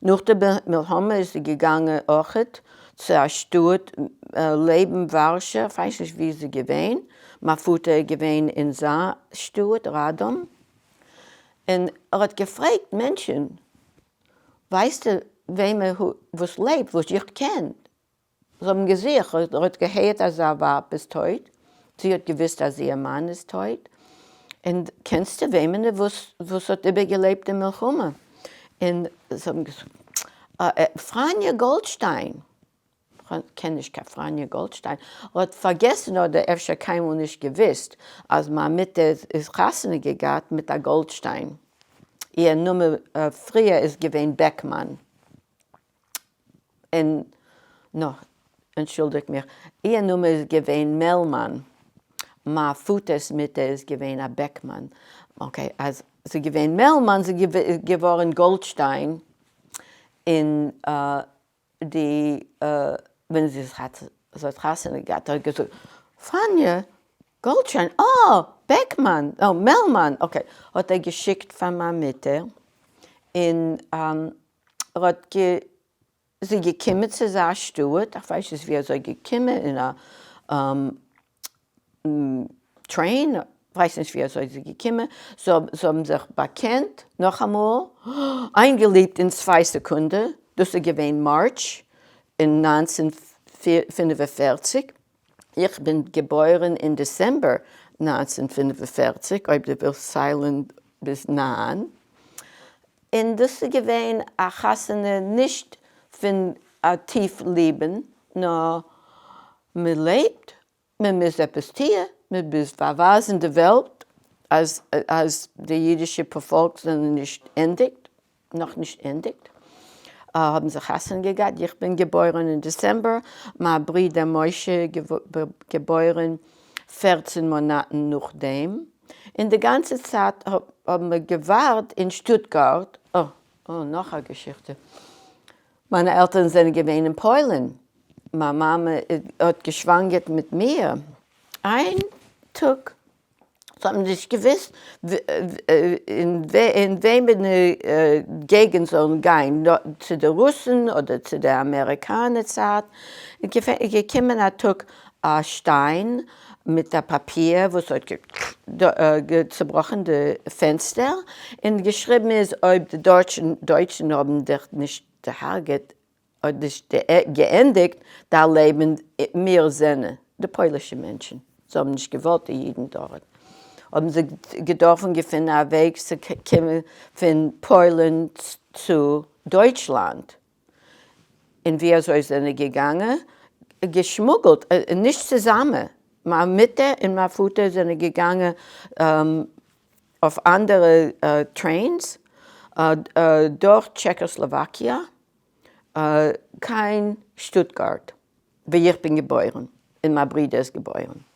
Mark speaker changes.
Speaker 1: נאך די מלחמה איז זי געגאנגען אויכעט צו א שטאט לעבן ווארשע, כ'ווייס נישט ווי זי געווען, מיין פאטער איז געווען אין זיין שטאט ראדאם, און ער האט געפרעגט מענטשן, ווייסטו וועמען וואס לעבט וואס איך קען? זיי האבן געזוכט, ער האט געהערט אז זיין ווייב איז טויט, זי האט געוואוסט אז איר מאן איז טויט, און קענסטו וועמען וואס וואס האט איבערגעלעבט די מלחמה? און זיי האבן געזאגט, פראניע גאלדשטיין, כ'קען נישט קיין פראניע גאלדשטיין, ער האט פארגעסן אדער אפשר קיינמאל נישט געוואוסט אז מיין מוטער איז חתונה געהאט מיט א גאלדשטיין, איר נאמען פריער איז געווען בעקמאן. און נאך, אנטשולדיגט מיך, איר נאמען איז געווען מעלמאן, מיין פאטער'ס מוטער איז געווען א בעקמאן, okay, אז ס'איז געווען מעלמאן, ס'איז געווארן גאלדשטיין אין די ווען זי האט חתונה געהאט, האט ער געזאגט, פאניע גאלדשטיין, אה! בעקמאן, אה, מעלמאן, okay, האט ער געשיקט פאר מיין מוטער, און ער האט גע זי געקומען צו אזא שטאט, איך ווייס נישט ווי אזוי געקומען, אין א train, ווייס נישט ווי אזוי זי געקומען, זיי האבן זיך באקענט נאכאמאל, איינגעליבט אין צוויי סעקונדע, דאס איז געווען March אין 1945, איך בין געבוירן אין דעצעמבער 1945, אויב דו ווילסט ציילן ביז נײַן, און דאס איז געווען א חתונה נישט פון א טיף ליבן, נאר מען לעבט, מען מוז עפעס טוען, מען מוז באווייזן די וועלט אז אז די אידישע פארפאלק זענען נישט ענדיגט, נאכנישט ענדיגט, האבן זיך חתונה געגאט, איך בין געבוירן אין דעצעמבער, מיין ברודער משה געבוירן 14 מאנאטן נאכדעם, און די גאנצע צייט האבן מיר געווארט אין שטוטגארט, אה, נאך א געשיכטע, מיינע עלטערן זענען געווען אין פוילן, מיין מאמע האט געשוואנגערט מיט מיר, איין טאג זיי האבן נישט געוואוסט אין וועמען געגנט זאלן גיין, צו די רוסן אדער צו די אמעריקאנער צייט, איז געקומען א טאג א שטיין מיט א פאפיר וואס האט צובראכן די פענסטער, און געשריבן איז אויב די דויטשן האבן דיך נישט דערהרגעט האט נישט געענדיגט דיין לעבן, מיר זענען די פוילישע מענטשן, זיי האבן נישט געוואלט די אידן דארט, האבן זיי געדארפן געפינען א וועג צו קומען פון פוילן צו דויטשלאנד, און ווי אזוי זענען געגאנגען? געשמוגלט, נישט צוזאמען, מיין מוטער און מיין פאטער זענען געגאנגען אויף אנדערע trains דורך טשעכאסלאוואקיע קיין שטוטגארט וואו איך בין געבוירן און מיין ברודער איז געבוירן.